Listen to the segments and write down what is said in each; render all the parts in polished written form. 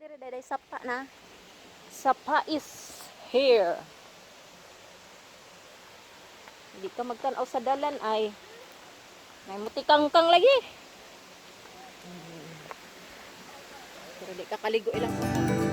Dire day sapa na. Sapa is here. Hindi ka magtanaw sa dalan ay may mutikangkang lagi. Pero di ka kaligo ilang sapa.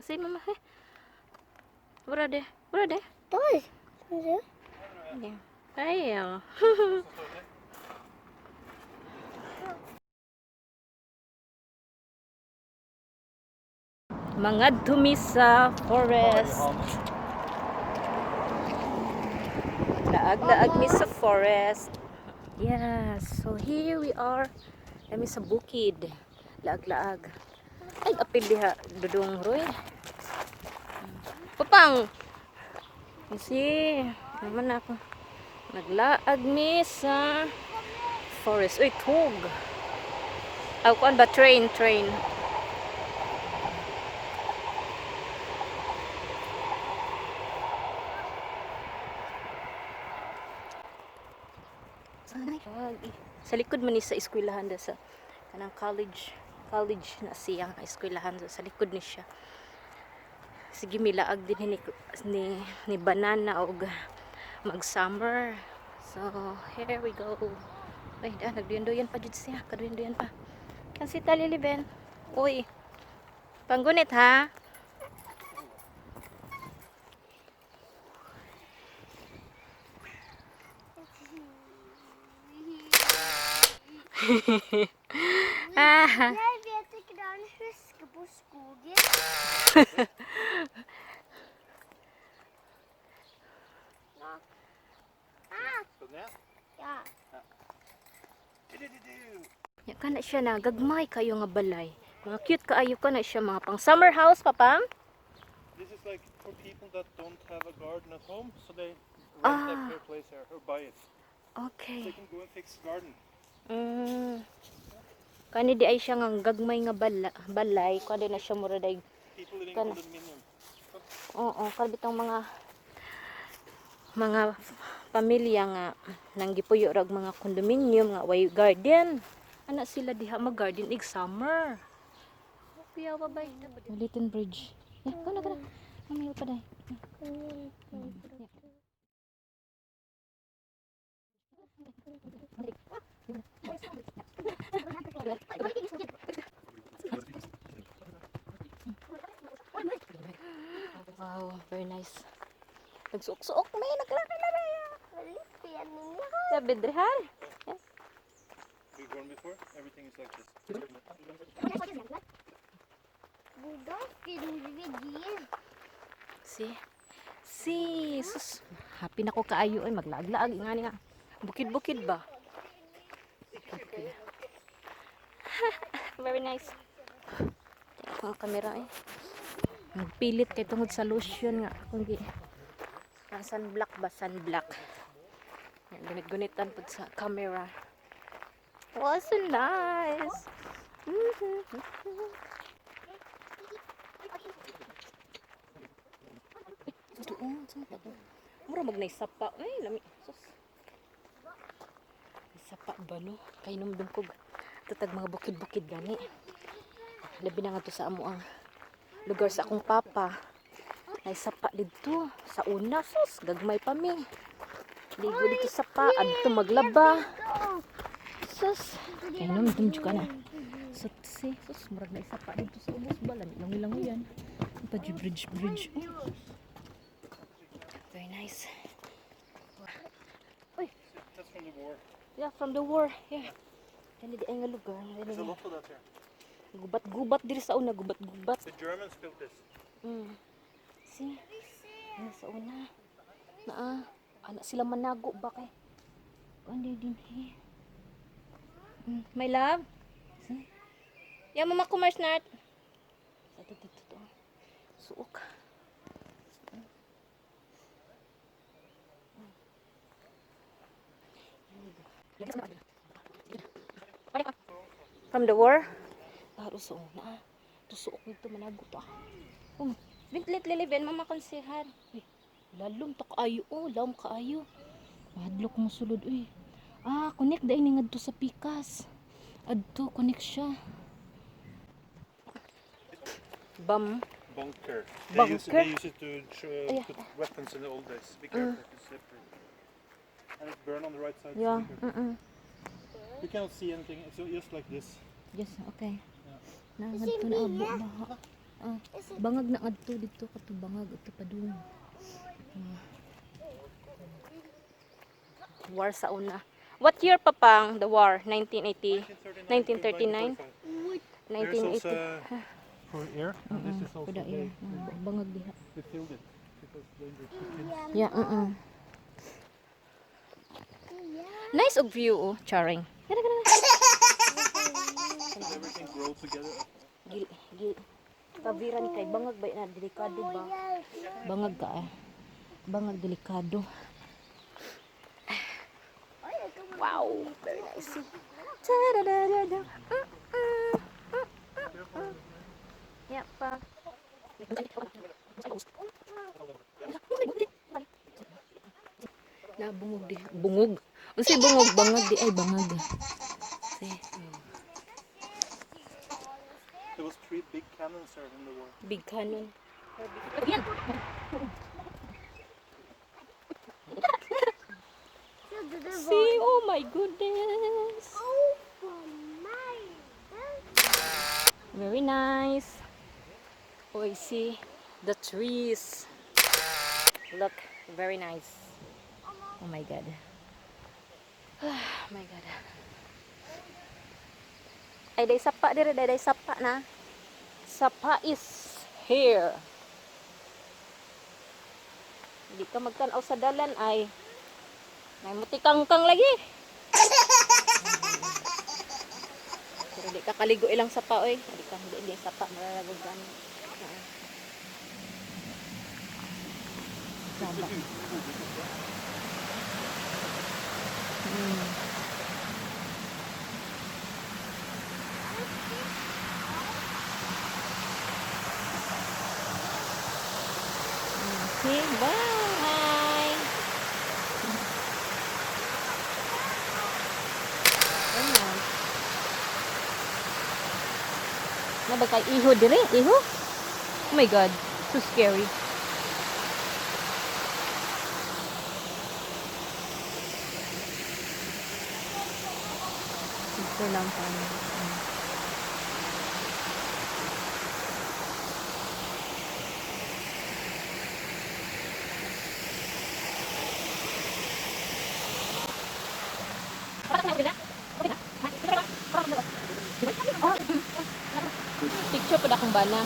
Kasi mama eh. Hvor er det? Hvor er det? Der. Ser du? Ja. Ay, mga dumi sa forest. Laag-laag mi sa forest. Yes, so here we are. Kami sa bukid. Laag-laag. Ay, apil diha, Dudong Roy. Papang! Kasi, naman ako. Naglaag mi sa forest. Uy, tug. Aw, kuan ba? Train, train. Sa likod man ni sa eskwelahan da sa kanang college college na siya nga eskwelahan sa likod ni siya. Sige, milaag din ni banana og mag summer. So here we go. Ay da, nagduyan-duyan pa jud siya, kaduyan-duyan pa kan si Taliliben. Uy, panggunit ha. Ah. Jeg vet ikke det er en huske på skogen. Nå. Ah, Skal du ned? ja. Du-du-du-du. Ya kana siya na gagmay kayo nga balay. Mga cute kaayo ka na siya, mga pang summer house, papang. This is like for people that don't have a garden at home, so they rent up their place here or buy it. So Okay. they can go and fix garden. Kani di ay siya nga gagmay nga balay, kuan na siya mura day. People living in condominium. Oo, kalbitong mga pamilya nga nang gipuyo rag mga condominium nga way garden. Ana sila diha mag garden ig summer. Kuya babay. Little bridge. Yeah, kana kana. Mamaya pa day. Wow, very nice. Nagsuok-suok may naglaki-laki. Veldig pen inni. Sa bedrehan. We've gone before. Everything is like this. Hvordan finner vi dyr? Si. Si, sus. Happy na ko kaayo ay maglaag-laag ngani nga. Bukid-bukid ba? Bukid. Very nice. Tingnan ko ang kamera eh. Nagpilit kay tungod sa lotion nga akong gi. Ang sunblock ba? Sunblock. Yan, gunit-gunitan pud sa camera. Oh, so nice. Doon, saan pa to? Mura mag sapa. Ay, lami. Sus. May sapa ba no? Kay numdum ko. Tatag mga bukid-bukid gani. Labi na nga to sa amo ang lugar sa akong papa. Nay sapa didto sa una, sus, gagmay pa mi. Ligo dito sa pa, adto maglaba. Sus, kay numdum jud ka na. So, si, sus, murag na isa pa dito sa ubos ba? Lami lang yan. Pa bridge bridge. Oh. Very nice. That's from the war. Yeah, from the war. Yeah. Kani di ay nga lugar. There's a lot of that here. Gubat-gubat diri sa una, gubat-gubat. The Germans built this. See? Yan sa una. Naa, ana sila manago ba kay? Ano din eh. My love. See? Ya mama kumars nat. Sa to to to. Suok. From the war? Taro sa una. Tusuok nito manago pa. Oh, vent litt, lille venn, mamma kan se her. Uy, lalom ta kaayo oh, lalom kaayo. Mahadlok mo sulod uy. Ah, connect dai ni ngadto sa pikas. Adto connect siya. Bam. Bunker. Bunker? They use it to put weapons in the old days. Be careful, it's slippery. And it's burned on the right side, so Yeah. be careful. You cannot see anything. It's just like this. Yes, okay. Yeah. Na ngadto na abo baha. Ah, bangag na ngadto didto kato bangag adto padung. Ah. War sa una. What year pa pang the war? 1980? 1939? 1939. There's 1980. also for air, and this is also Kuda they, iya. Bangag diha. they filled it because dangerous for kids. Yeah, Nice og view oh, charing. Gana gana. Everything grows together. Gil, gil. Tavira ni kay bangag ba na delikado ba? Bangag ka eh. Bangag delikado. Wow, very nice. Ta-da-da-da-da. Yeah, pa. Na bungog di bungog. Unsay bungog bangag di ay bangag. Si There was three big cannons here in the war. big cannon. Trodde det var See, oh my goodness. Oh, for meg! Very nice. Oh, I see the trees. Look, very nice. Oh my God. Oh my God. Ay, day sapa dire, day, day sapa na. Sapa is here. Hindi ka magtanaw sa dalan ay. May mutikangkang lagi. Pero di ka kaligo ilang sapa oy. Di ka hindi hindi sapa mararagog gani. Oo. Saba. Okay, bye. Ayan. Na ba kay iho dire? Iho? Oh my God, so scary. Dito lang tayo. Picture po na akong bana.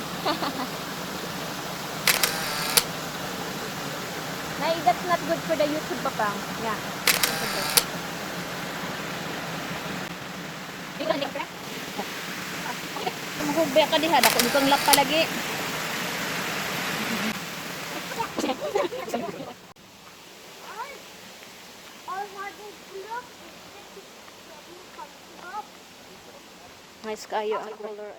Nay, that's not good for the YouTube pa pang. Yeah. Mahubay ka diha, dako kang lap palagi. Og har du blått Nice kayo ang color.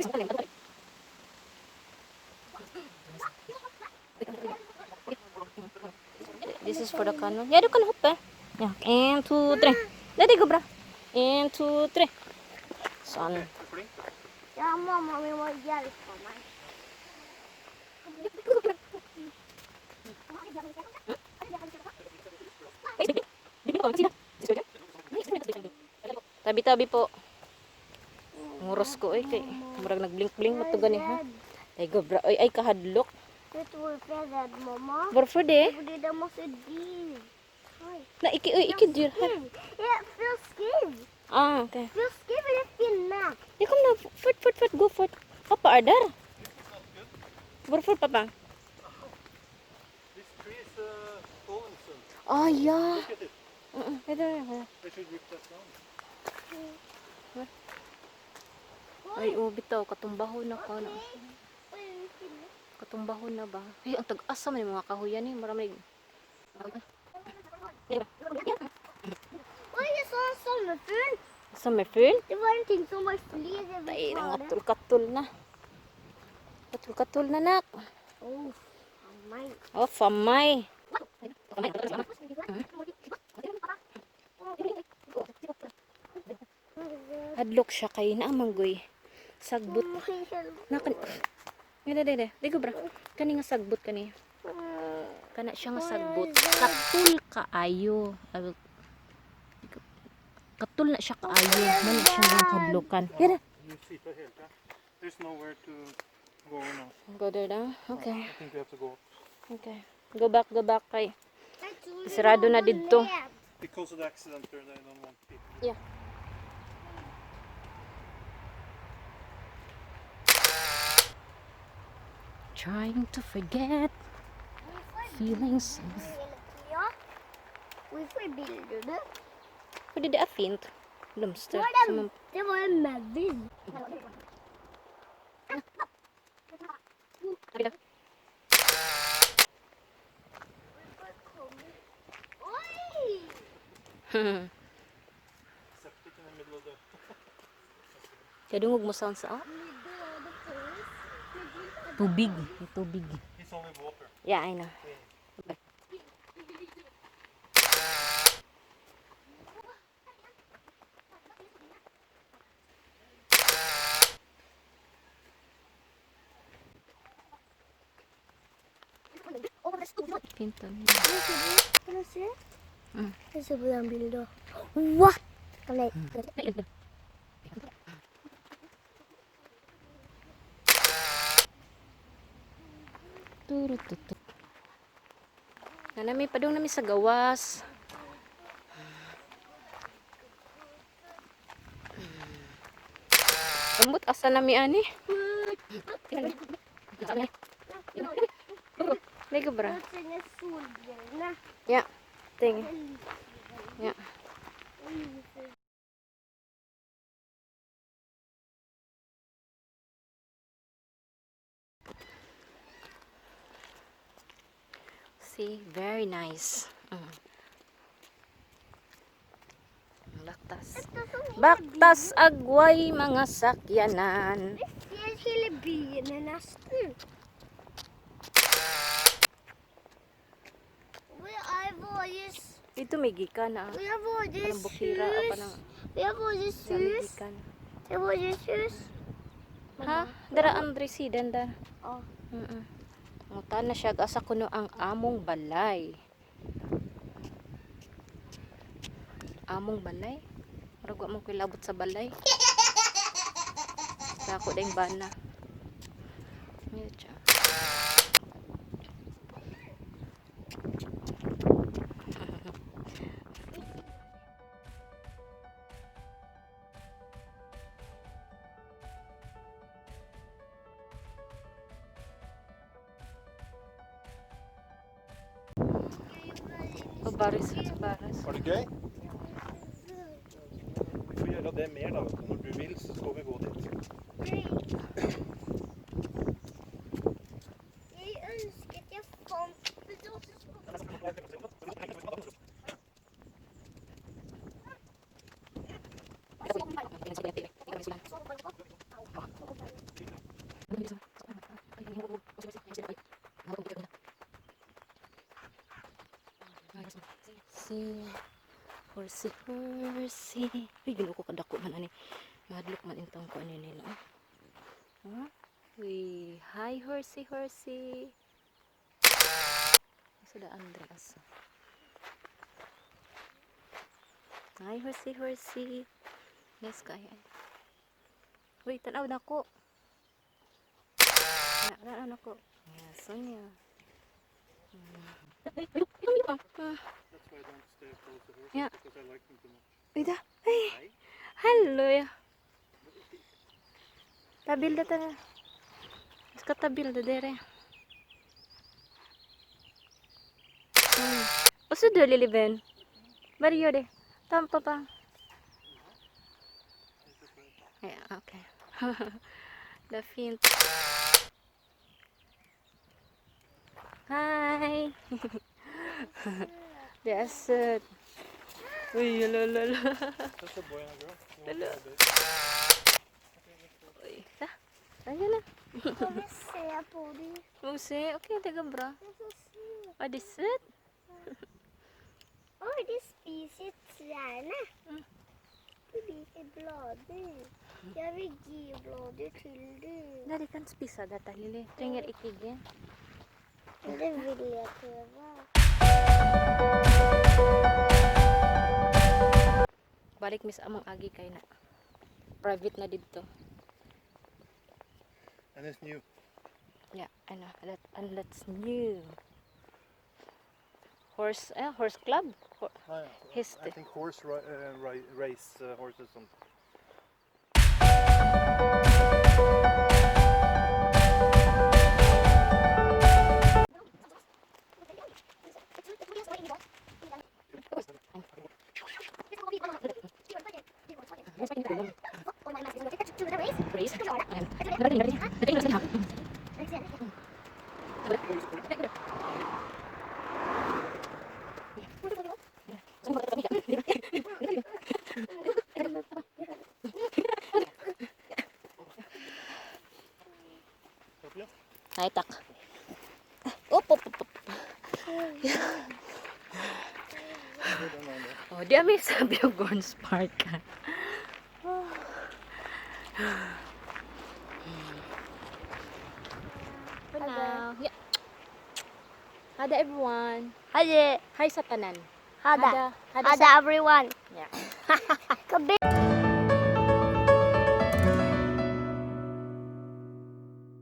This is for the canon. Yeah, du kan hoppa. Ja, en, to, tre. Nej, det går bra. En, to, tre. Sånn. Ja, mamma mi må hjelpe meg. Tabi-tabi po. Nguros ko eh kay murag nagblink-blink matugan eh ha. Ay gobra ay ay kahadlok. Vet du hvorfor jeg er redd, mamma? Varför det? Fordi det er masse dyr. Oi. Na iki oy iki dyr her. Ja, frosker. Ah, okay. Frosker vil jeg finne. Ja, kom na. Fort, fort, fort. Go fort. Papa är där. Varför pappa? This tree is falling soon. Ah, ja. Look at it. Ito, ito. They should rip that down. Ay, oh, bitaw. Katumbahon na ka. Na. Oi, jeg vil finne. Katumbahon na ba? Ay, ang tag-asa man yung mga kahuyan eh. Marami. Oi, jeg så en sommerfugl. Sommerfugl? Det var en ting som bare flyr. Jeg vil Ay, ta det. nangatul-katul na. Katul-katul na, nak. Oh, my. Oh, famay. Hadlok siya kay naamanggoy. Sagbot. Nakan. Ngene dede, di ko bra. Kani nga sagbot kani. Kana siya nga sagbot. Katul kaayo. Katul na siya kaayo. Man na siya nga kadlokan. Yara. You sitter hele tida. There's nowhere to go now. Go there daw. Okay. I think we have to go up. Okay. Go back kay. Sarado na didto. Because of the accident there, they don't want people. Yeah. Trying to forget feelings. Ja. Hvorfor bilder du? Fordi det er fint. Blomster. Det var Som en, det var en maur. Oi! Septic in the middle of the Kadungog mo sound sa tubig. May tubig. It's only water. Yeah, I know. Pinto. Kan jeg se? Mm. Jeg ser på den bilden. What? Kan jeg Turututu. Nanami padung nami sa gawas. Ambot asa nami ani? Lego bra. Jeg trenger solbrillene. Ja. Ting. Ja. See, very nice. Baktas. Baktas agway mga sakyanan. Vi ser hele byen nesten. Hvor er våre Dito may gikan ah. Hvor er våre Parang bukira ah, hus? parang Hvor er våre sa may hus? gikan. Hvor er våre hus? Ha? Dara Andre sidan dar. Ja. Mm. Ngutan na siya asa kuno ang among balay. Among balay? Murag wa mo ko'y labot sa balay. Sa ako dayng bana. Ngayot siya. Baris, baris. Var det gøy? Vi får gjøre det mer, da. Vet du. Når du vil, så skal vi gå dit. Jeg ønsket jeg fant det også. Si horsey horsey. Uy, ginoo ko kadako man ani. Mahadlok man intang ko ani nila. Huh? Uy, hi horsey horsey. Asa da Andreas? Hi horsey horsey. Yes kaya. Uy, tanaw na ko. Tanaw na ko. Yes, niya. That's why I don't stay close to horses, Yeah. because I like them too much. Uy, da. Ay. Hello. Ya. Tabil da ta. Ska tabil da dere. Hmm. Uso do liliben. Barrio de. Tampa pa. Yeah, okay. The fint. Hi. That's it. Uy, la la la. That's a boy and a girl. You want Hello. to have a baby? Uy, ta. Ayan na. Jeg vil se på de. Må se. Ok, det går bra. Jeg får se. Er de søte? Oi, de spiser trærne. De liker blader. Jeg vil gi blader til dem. Nei, de kan spise dette, Lilly. Trenger ikke gi. Men det vil jeg prøve. Balik mi sa among agi kay na. Private na didto. And it's new. Yeah, I know. And that's new. Horse club? Ah, yeah. Heste. I think horse race horses. On. Race. Nei takk. Opp, opp, opp, opp. Oh, di ami sa Bjorgårdens Park. For now. Yeah. Ha det, everyone. Ha det. Hi sa tanan. Ha det. Ha det Ha sa det, everyone. Yeah. Kabi.